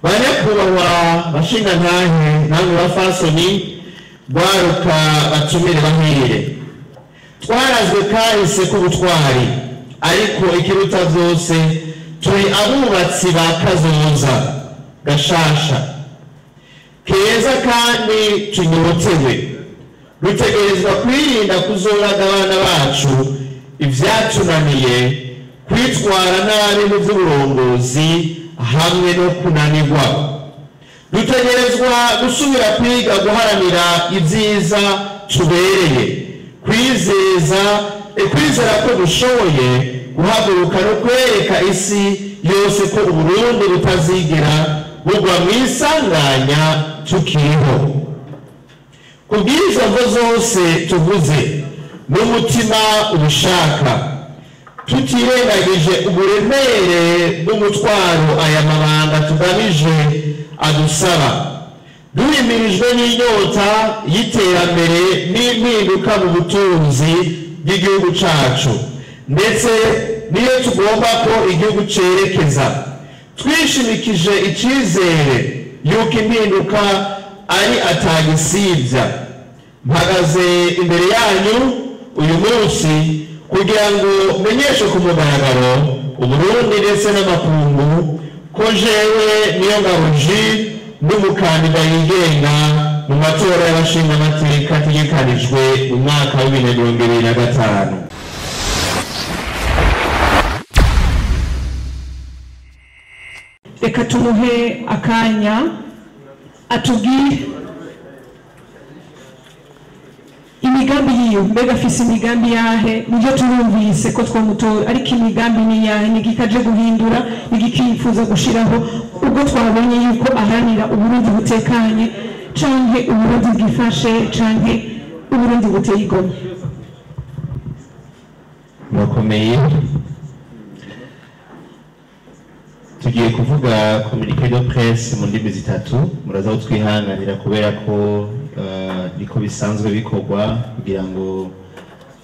Banyakubahwa bashingantahe namwe bafasoni rwaruka batumire bahire, twarazwe kahise k'ubutwari, ariko ikiruta vyose turi abubatsi ba kazoza gashasha keza kandi tunyotewe. Dutegerezwa kwirinda kuzoraga abana bacu ivyatunaniye, kwitwara nabi mu vy'uburongozi hamwe no kunanirwa. Dutegerezwa gusubira kwiga guharanira ibyiza tubereye, kwizera ko dushoboye guhaguruka no kwereka isi yose ko Uburundi butazigera bugwa mu isanganya tukiriho. Kubw'izo mvo zose tuvuze n'umutima ubishaka, tutirengagije uburemere bw'umutwaro aya mabanga tugamije adusaba, duhimirijwe n'inyota y'iterambere n'impinduka mu butunzi bw'igihugu cacu, ndetse niyo tugomba ko igihugu cerekeza, twishimikije icizere yuko impinduka ari atagisibya. Mpagaze imbere yanyu uyu munsi kugira ngo menyeshe ku mugaragaro Uburundi ndetse n'amakungu ko jewe Niyongabo Jules n'umukandida yigenga mu matora y'abashingamateka ategekanijwe mu mwaka wa 2025. Reka tumuhe akanya atubwire imigambi yiwe. Mbega afise imigambi yahe? Nivyo turumvise ko twamutora, ariko imigambi ni yahe? Nigikaje guhindura, nigikifuza gushiraho ubwo twabonye yuko aharanira Uburundi butekanye canke Uburundi bwifashe canke Uburundi buteye igomwe. Murakomeye. Tugiye kuvuga communiqué de presse mu ndimi zitatu, muraza kutwihanganira kubera ko niko bisanzwe bikorwa kugira ngo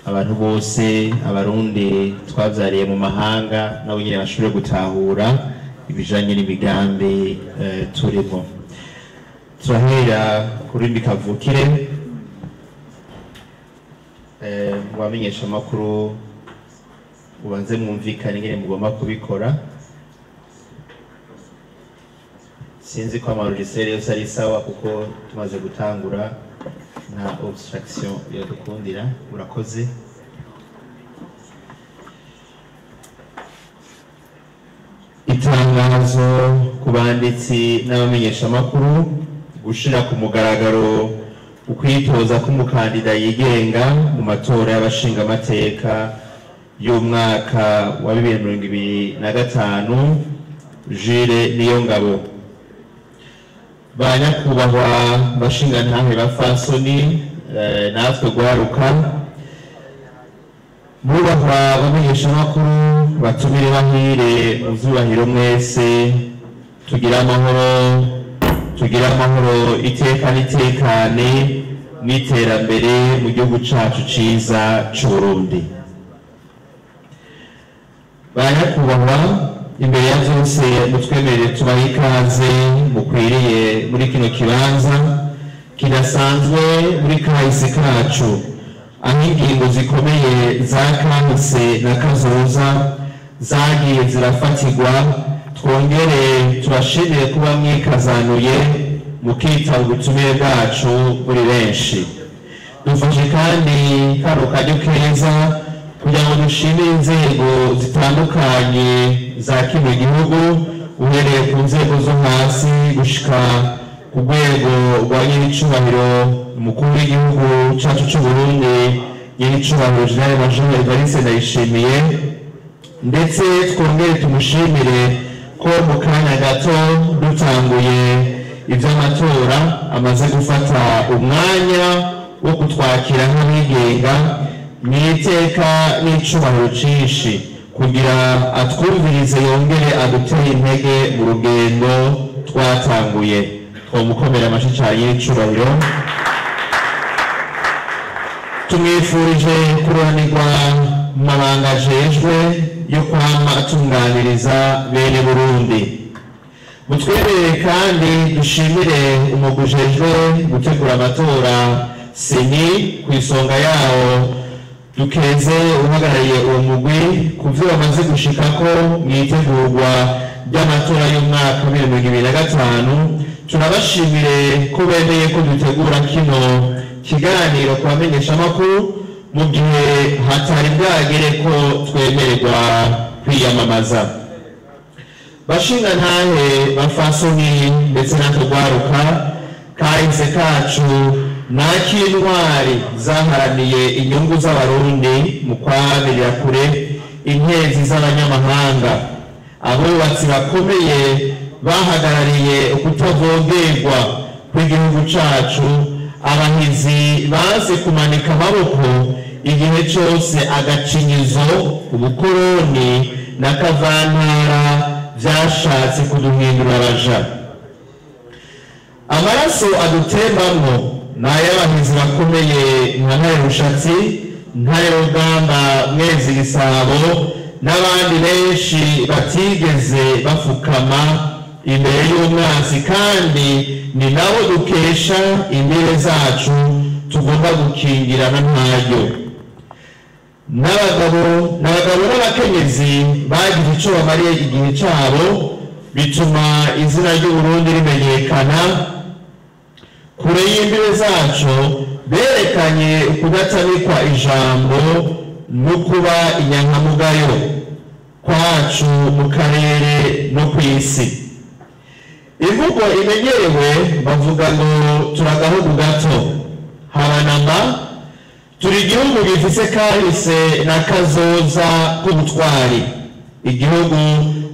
abantu bose abarundi twavyariye mu mahanga nabo nyene bashobore gutahura ibijanye n'imigambi turimo. Turahera ku rurimi kavukire, mu bamenyesha amakuru ubanze mwumvikane ingene mugomba kubikora. Sinzi ko amalogiciel yose ari sawa kuko tumaze gutangura nta obstruction yadukundira. Urakoze. Itangazo ku banditsi n'abamenyeshamakuru: gushira ku mugaragaro ukwitoza k'umukandida yigenga mu matora y'abashingamateka y'umwaka wa 2025, Jules Niyongabo. Ba nyakubahwa bashingantahe bafasoni, natwe gwaruka, mubahwa bamenyeshamakuru, batumire bahire mu vyubahiro mwese, tugira amahoro, tugira amahoro iteka n'itekane n'iterambere mu gihugu cacu ciza c'Uburundi. Ba nyakubahwa, imbere ya vyose mutwemerere tubahe ikaze mukwiriye muri kino kibanza kidasanzwe muri kahise kacu, aho ingingo zikomeye za kahise na kazoza zagiye zirafatirwa. Twongere tubashimire kuba mwikazanuye mukitaba ubutumire bwacu muri benshi. Dufashe kandi kano karyo keza kugira ngo dushimire inzego zitandukanye za kino gihugu, uhereye ku nzego zo hasi gushika ku rwego rwa nyenicubahiro umukuru w'igihugu cacu c'Uburundi, nyenicubahiro General Major Evariste Ndayishimiye. Ndetse twongere tumushimire ko mu kanya gato dutanguye ivy'amatora amaze gufata umwanya wo kutwakira nk'abigenga mw'iteka n'icubahiro cinshi, kugira atwumvirize yongere adutere intege mu rugendo twatanguye. Twomukomera amashi cane y'icubahiro. Tumwifurije kuroranirwa mu mabanga ajejwe yo kwama atunganiriza bene Burundi. Mutwemerere kandi dushimire umugwi ujejwe gutegura amatora CENI, ku isonga yawo dukeze uhagarariye uwo mugwi ku vyo bamaze gushikako mw'itegurwa ry'amatora y'umwaka wa 2025. Turabashimire ko bemeye ko dutegura kino kiganiro ku bamenyeshamakuru mu gihe hatari bwagere ko twemererwa kwiyamamaza. Bashingantahe, bafasoni ndetse n'akagwaruka, kahise kacu n'ak'intwari zaharaniye inyungu z'Abarundi mu kwamirira kure intezi z'abanyamahanga, abubatsi bakomeye bahagarariye ukutavogerwa kw'igihugu cacu, abahizi baze kumanika amaboko igihe cose agacinyizo, ubukoroni n'akavantara vyashatse kuduhindura abaja. Amaraso adutembamwo ni ay'abahizi bakomeye nka Ntare Rushatsi, Ntare Rugamba, Mwezi Gisabo n'abandi benshi batigeze bafukama imbere y'umwansi, kandi ni nabo dukesha imbere zacu tugomba gukingirana ntaryo. N'abagabo n'abakenyezi bagize ico bamariye igihe cabo, bituma izina ry'Uburundi rimenyekana kure y'imbibe zacu. Berekanye ukudatamikwa ijambo no kuba inyankamugayo kwacu mu karere no ku isi. Imvugo imenyerewe bavuga ngo turagahugu gato habanamba. Turi igihugu gifise kahise na kazoza k'ubutwari, igihugu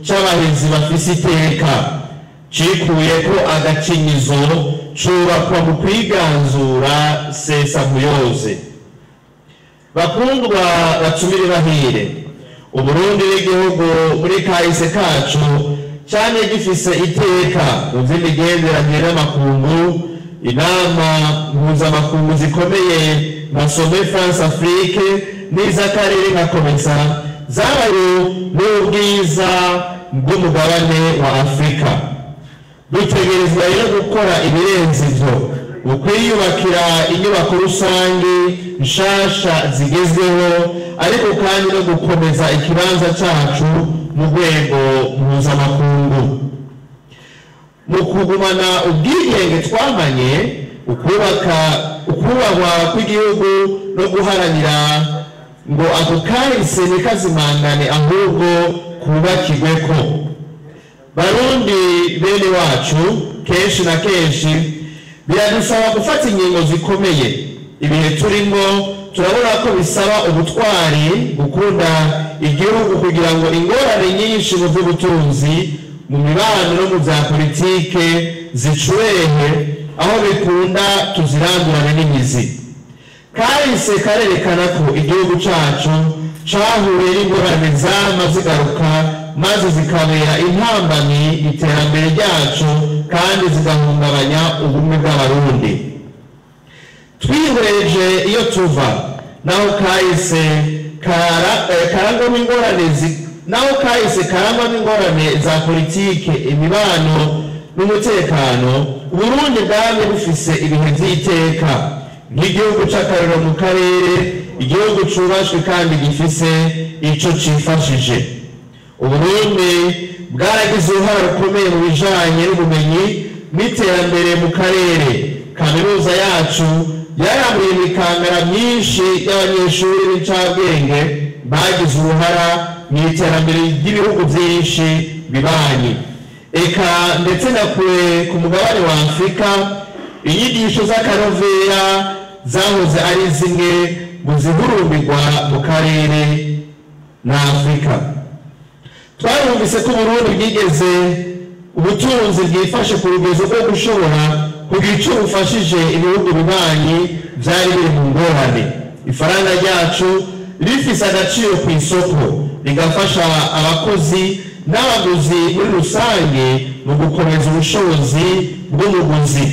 c'abahinzi bafise iteka, cikuyeko agacinyizo, cubakwa mu kwiganzura sesankuyoze. Bakundwa batumire bahire, Uburundi n'igihugu muri kahise kacu cyane gifise iteka mu vy'imigenderanire n'amakungu. Inama mpuzamakungu zikomeye nka Sommet France Afrique n'iz'akarere nka COMESA zabaye n'ubwiza bw'umugabane wa Afurika. Dutegerezwa rero gukora ibirenze ivyo mu kwiyubakira inyubako rusange nshasha zigezweho, ariko kandi no gukomeza ikibanza cacu mu rwego mpuzamakungu mu kugumana ubwigenge twamanye, ukubaka ukubahwa kw'igihugu no guharanira ngo ako kahise ntikazimangane, ahubwo kubakirweko. Barundi bene wacu, kenshi na kenshi biradusaba gufata ingingo zikomeye. Ibihe turimo turabona ko bisaba ubutwari, gukunda igihugu, kugira ngo ingorane nyinshi mu by'ubutunzi, mu mibano no mu bya politike zicurehe, aho bikunda tuzirandurane n'imizi. Kahise karerekana ko igihugu cacu cahuye n'ingorane zama zigaruka, maze zikabera intambamyi iterambere ryacu kandi zigahungabanya ubumwe bw'Abarundi. Twihweje iyo tuva, naho kahise karangwamo ingorane naho kahise karangwamo ingorane za politike, imibano n'umutekano, Uburundi bwamye bufise ibihe vy'iteka nk'igihugu c'akarorero mu karere, igihugu cubashwe kandi gifise ico cifashije. Uburundi bwaragize uruhara rukomeye mu bijanye n'ubumenyi n'iterambere mu karere. Kaminuza yacu yarambuye imikangara myinshi y'abanyeshuri b'incabwenge bagize uruhara mu iterambere ry'ibihugu byinshi bibanyi, eka ndetse na kure ku mugabane wa Afurika. Inyigisho z'akanovera zahoze ari zimwe mu zihurumbirwa mu karere na Afurika. Twarumvise ko Uburundi bwigeze ubutunzi bwifashe ku rugezo rwo gushobora kugira icyo bufashije ibihugu bibanyi byari biri mu ngorane. Ifaranga ryacu rifise agaciro ku isoko, rigafasha abakozi n'abaguzi muri rusange mu gukomeza ubushobozi bw'umuguzi.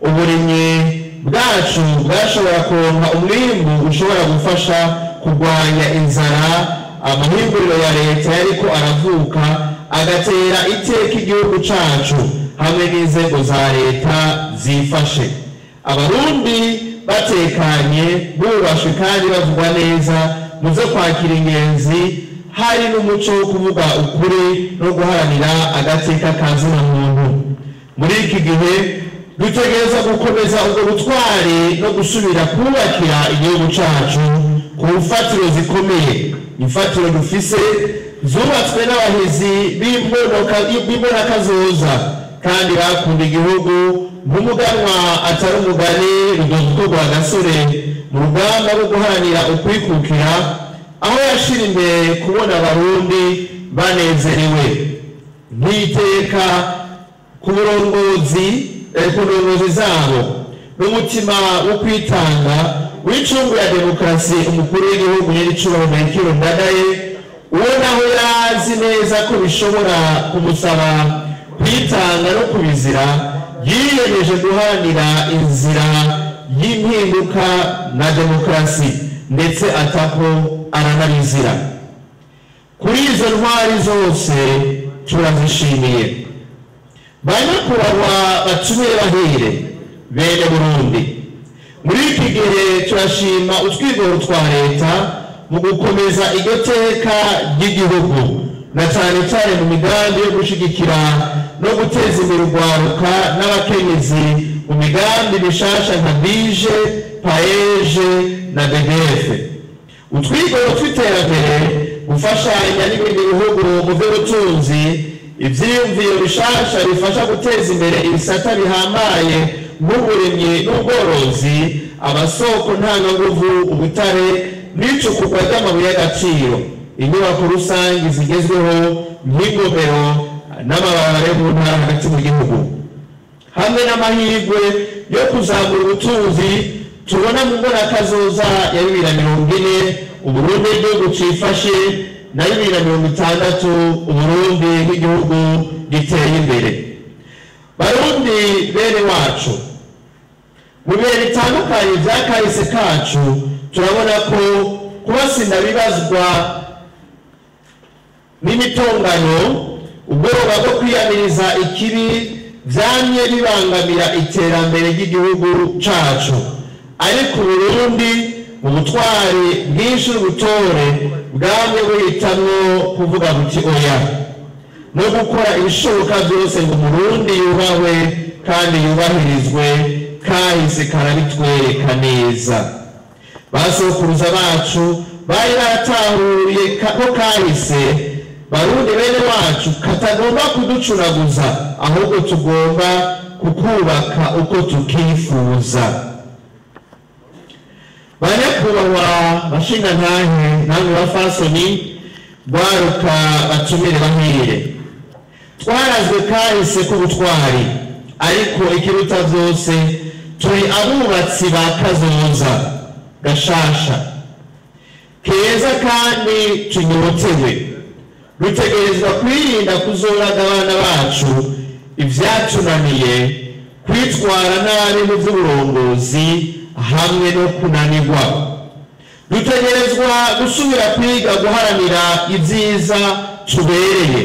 Uburimyi bwacu bwashobora kuronka umwimbu ushobora gufasha kurwanya inzara. Amahinguriro ya leta yariko aravuka, agatera iteka igihugu cacu hamwe n'inzego za leta zifashe. Abarundi batekanye, bubashwe kandi bavugwa neza muze kwakira ingenzi, hari n'umuco wo kuvuga ukuri no guharanira agateka ka zina muntu. Muri iki gihe dutegereza gukomeza ubwo butwari no gusubira kubakira igihugu cacu ku mfatiro zikomeye, imfatiro dufise zubatswe n'abahizi b'imbonakazoza kandi bakunda igihugu nk'umuganwa atari umugani Rudoviko Rwagasore mu rugamba rwo guharanira ukwikukira, aho yashira imbere kubona Abarundi banezerewe nk'iteka ku burongozi ku ndongozi zabo n'umutima wo kwitanga w'icungu ya demokarasi. Umukuru w'igihugu nyir'icubahiro Melchior Ndadaye, uwo naho yazi neza ko bishobora kumusaba kwitanga no kubizira, yiyemeje guharanira inzira y'impinduka na demokarasi, ndetse atako aranabizira. Kuri izo ntwari zose turazishimiye. Banyakubahwa batumire bahire bene Burundi, muri iki gihe turashima utwigoro twa leta mu gukomeza iryo teka ry'igihugu, na cyane cyane mu migambi yo gushigikira no guteza imbere urwaruka n'abakenyezi mu migambi mishasha nka BIJE, PAEEJ na BDF. Utwigoro tw'iterambere, gufashanya n'ibindi bihugu mu by'ubutunzi, ivyiyumviro bishasha bifasha guteza imbere ibisata bihambaye nk'uburimyi n'ubworozi, amasoko ntanganguvu, ubutare n'icukurwa ry'amabuye y'agaciro, inyubako rusange zigezweho nk'ingomero n'amabarabara yo mu ntara hagati mu gihugu, hamwe n'amahirwe yo kuzamura ubutunzi tubona mu mbonakazoza ya 2040 Uburundi igihugu cifashe, na 2060 Uburundi nk'igihugu giteye imbere. Barundi bene wacu, mu bihe bitandukanye vya kahise kacu turabona ko kubasinda bibazwa n'imitongano, ubwoba bwo kwiyamiriza ikibi vyamye bibangamira iterambere ry'igihugu cacu. Ariko Uburundi mu butwari bwinshi n'ubutore bwamye buhitamwo kuvuga buti oya, no gukora ibishoboka byose ngo Umurundi yubahwe kandi yubahirizwe. Kahise karabitwereka neza. Basokuruza bacu bari baratahuriye ko kahise, Barundi bene wacu, katagomba kuducuraguza, ahubwo tugomba kukubaka uko tukifuza. Banyakubahwa bashingantahe namwe bafasoni, rwaruka, batumire bahire, twarazwe kahise k'ubutwari, ariko ikiruta byose turi abubatsi ba kazoza gashasha keza kandi tunyotewe. Dutegerezwa kwirinda kuzoraga abana bacu ibyatunaniye, kwitwara nabi mu by'uburongozi hamwe no kunanirwa. Dutegerezwa gusubira kwiga guharanira ibyiza tubereye,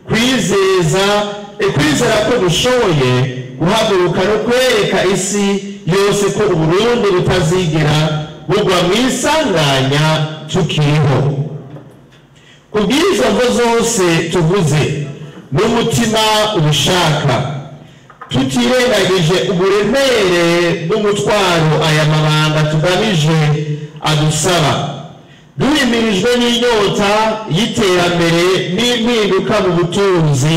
kwizeza kwizera ko dushoboye guhaguruka no kwereka isi yose ko Uburundi butazigera bugwa mu isanganya tukiriho. Kubw'izo mvo zose tuvuze n'umutima ubishaka, tutirengagije uburemere bw'umutwaro aya mabanga tugamije adusaba, duhimirijwe n'inyota y'iterambere n'impinduka mu butunzi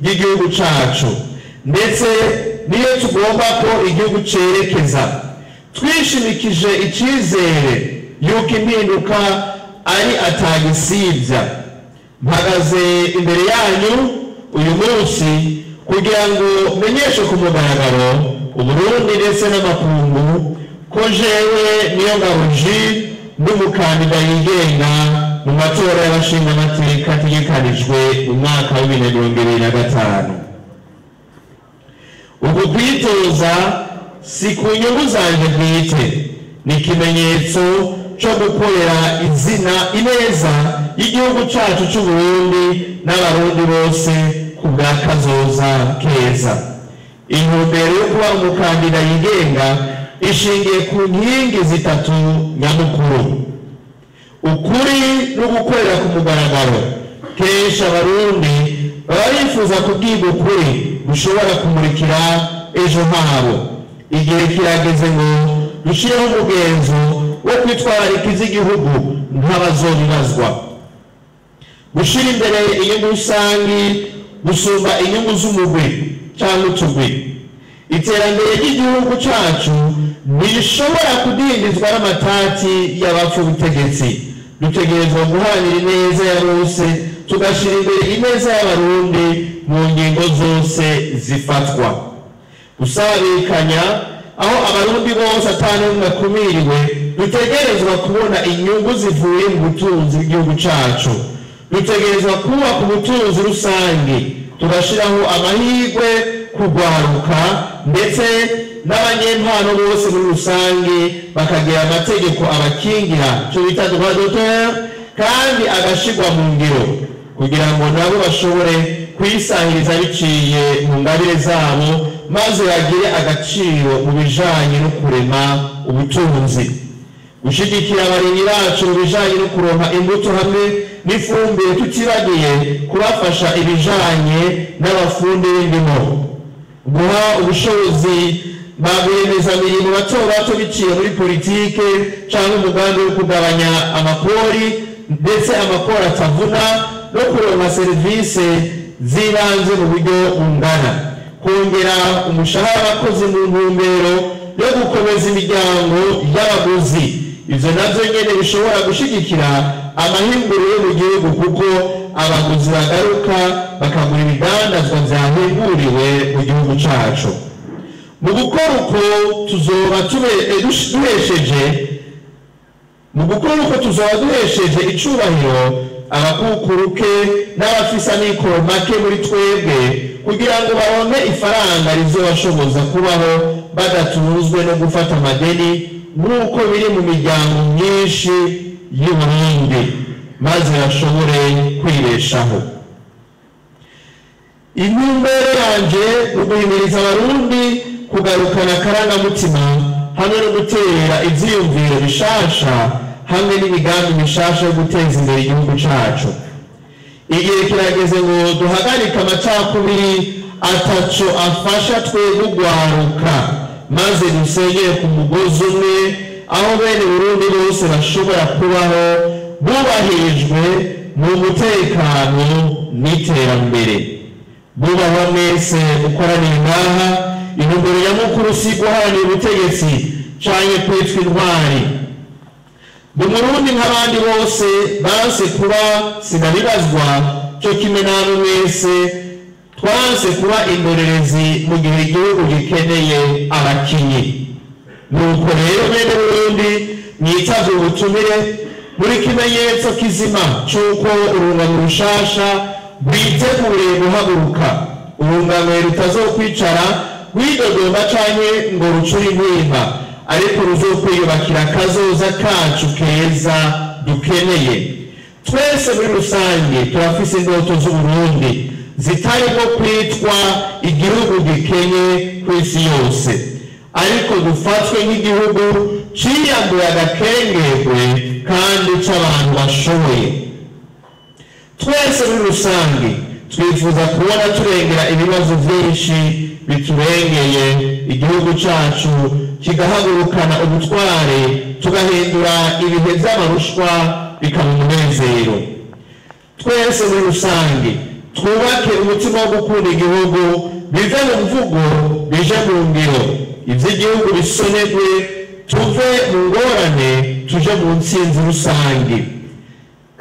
bw'igihugu cacu, ndetse niyo tugomba ko igihugu cerekeza, twishimikije icizere yuko impinduka ari atagisibya, mpagaze imbere yanyu uyu munsi kugira ngo menyeshe ku mugaragaro Uburundi ndetse n'amakungu ko jewe Niyongabo Jules n'umukandida yigenga mu matora y'abashingamateka ategekanijwe mu mwaka wa 2025. Uku kwitoza si ku nyungu zanje bwite, ni ikimenyetso cyo gukorera izina ineza y'igihugu cacu c'u Burundi n'abarundi bose ku bwa kazoza keza. Intumbero yo kuba umukandida yigenga ishingiye ku nkingi zitatu nyamukuru: ukuri no gukorera ku mugaragaro. Kenshi abarundi baba bifuza kubwirwa ukuri gushobora kumurikira ejo habo. Igihe kirageze ngo dushireho umugenzo wo kwitwararika ivy'igihugu nk'abazobibazwa, gushira imbere inyungu rusangi gusumba inyungu z'umugwi cyangwa utugwi. Iterambere ry'igihugu cacu ntirishobora kudindizwa n'amatati y'abapfa ubutegetsi. Dutegerezwa guharanira ineza ya bose, tugashira imbere ineza y'abarundi mu ngingo zose zifatwa. Gusabikanya aho abarundi bose atanumwe akumiriwe, dutegerezwa kubona inyungu zivuye mu butunzi bw'igihugu cacu. Dutegerezwa kubaka ubutunzi rusange, tugashiraho amahirwe kugwaruka ndetse n'abanyempano bose muri rusange, bakagira amategeko abakingira, cyo bita droit d'auteur, kandi agashirwa mu ngiro kugira ngo nabo bashobore kwisahiriza biciye mu ngabire zabo, maze bagire agaciro mu bijanye no kurema ubutunzi. Gushigikira abarimyi bacu mu bijanye no kuronka imbuto hamwe n'ifumbire, tutibagiye kubafasha ibijanye n'abafundi b'indimo. Guha ubushobozi ba rwiyemezamirimo bato bato biciye muri politike cyangwa umugambi wo kugabanya amakori, ndetse amakori atavuna, no kuronka serivisi z'ibanze mu buryo bungana. Kongera umushahara w'abakozi mu ntumbero yo gukomeza imiryango y'abaguzi. Ivyo navyo nyene bishobora gushigikira amahinguriro yo mu gihugu, kuko abaguzi bagaruka bakagura ibidandazwa vyahinguriwe mu gihugu cacu. Mu gukora uko tuzoba duhesheje mu gukora uko tuzoba duhesheje icubahiro abakukuruke n'abafise amikoro make muri twebwe, kugira ngo baronke ifaranga rizobashoboza kubaho badatunzwe no gufata amadeni nk'uko biri mu miryango myinshi y'Uburundi, maze bashobore kwibeshaho. Intumbero yanje ni uguhimiriza abarundi kugarukana akarangamutima hamwe no gutera ivyiyumviro bishasha hamwe n'imigambi mishasha yo guteza imbere igihugu cacu. Igihe kirageze ngo duhagarike amacakubiri ataco afasha twebwe ugwaruka, maze dusenyere ku mugozi umwe aho bene Burundi bose bashobora kubaho bubahirijwe mu mutekano n'iterambere. Bubahwa mwese mukoraniye ngaha, intumbero nyamukuru si guharanira ubutegetsi canke kwitwa intwari. Ndi umurundi nk'abandi bose banse kuba sinabibazwa, cyo kimwe namwe mwese twanse kuba indorerezi mu gihe igihugu gikeneye abakinyi. Nuko rero bene Burundi, mwitavye ubutumire muri kimenyetso kizima c'uko urungano rushasha rwiteguriye guhaguruka, urungano rutazokwicara rwidodomba canke ngo rucure intimba, ariko ruzokwiyubakira akazoza kacu keza dukeneye. Twese muri rusange turafise indoto z'Uburundi zitarimo kwitwa igihugu gikenye kw'isi yose, ariko dufatwe nk'igihugu ciyambuye agakengerwe kandi c'abantu bashoboye. Twese muri rusange twifuza kubona turengera ibibazo vyinshi biturengeye, igihugu cacu kigahagurukana ubutware, tugahindura ibihe vy'amarushwa bikaba umunezero. Twese muri rusange twubake umutima wo gukunda igihugu, bive mu mvugo bije mu ngiro, ivy'igihugu bisonerwe, tuve mu ngorane tuje mu ntsinzi rusange.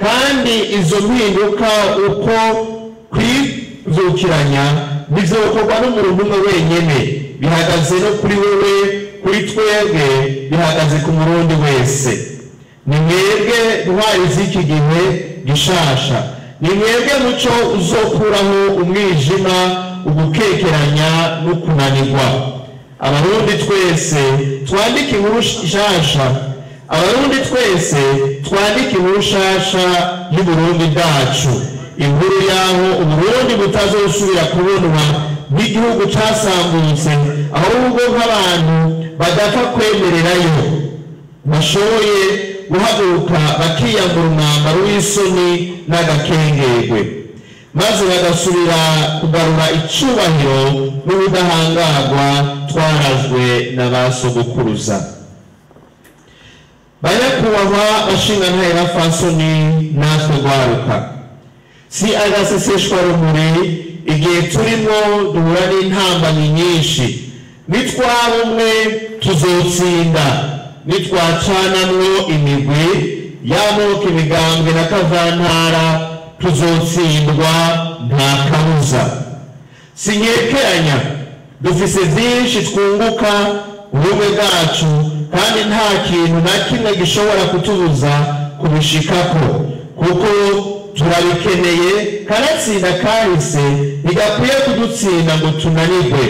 Kandi izo mpinduka uko kwivyukiranya bizokorwa n'umuntu umwe wenyene, bihagaze no kuri wewe, kuri twebwe, bihagaze ku murundi wese. Ni mwebwe ntwari z'iki gihe gishasha, ni mwebwe muco uzokuraho umwijima, ugukekeranya no kunanirwa. Abarundi twese twandike inkuru nshasha Abarundi twese twandike inkuru nshasha y'Uburundi bwacu, inkuru y'aho Uburundi butazosubira kubonwa nk'igihugu casambutse, ahubwo nk'abantu badapfa kwemererayo bashoboye guhaguruka bakiyambura umwambaro w'isoni n'agakengerwe, maze bagasubira kugarura icubahiro n'ubudahangarwa twarazwe na ba sogokuruza. Banyakubahwa bashingantahe bapfasoni natwe rwaruka, si agaseseshwa rumuri igihe turimo duhura n'intambanyi nyinshi. Nitwaba umwe tuzotsinda, nitwacanamwo imigwi y'amoko, imigambwe na kavantara tuzotsindwa nta kabuza. Sinkekeranya dufise vyinshi twunguka ubumwe bwacu, kandi nta kintu na kimwe gishobora kutubuza kubishikako, kuko turabikeneye. Kanatsinda kahise ntigakwiye kudutsinda ngo tunanirwe.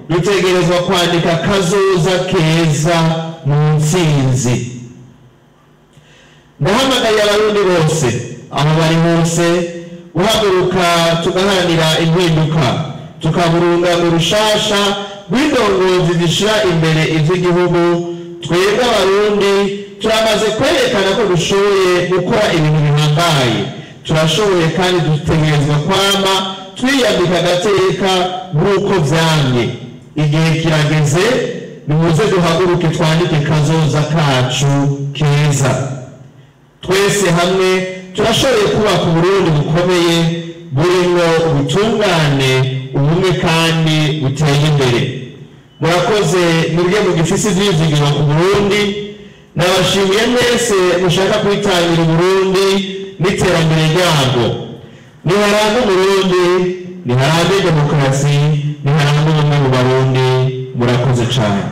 Dutegerezwa kwandika kazoza keza mu ntsinzi. Ndahamagaye Abarundi bose aho bari hose guhaguruka tugaharanira impinduka, tukaburunga mu rushasha rw'indongozi zishira imbere ivy'igihugu. Twebwe Abarundi turamaze kwerekana ko dushoboye gukora ibintu bihambaye. Turashoboye kandi dutegerezwa kwama twiyambika agateka nk'uko vyamye. Igihe kirageze, nimuze duhaguruke twandike kazoza kacu keza. Twese hamwe turashoboye kubaka Uburundi bukomeye, burimwo ubutungane, ubumwe kandi buteye imbere. Murakoze mwebwe mugifise ivyizigiro ku Burundi. Nabashimiye mwese mushaka kwitangira Uburundi n'iterambere ryabwo. Niharambe Uburundi, niharambe demokarasi, niharambe ubumwe mu Barundi. Murakoze cane.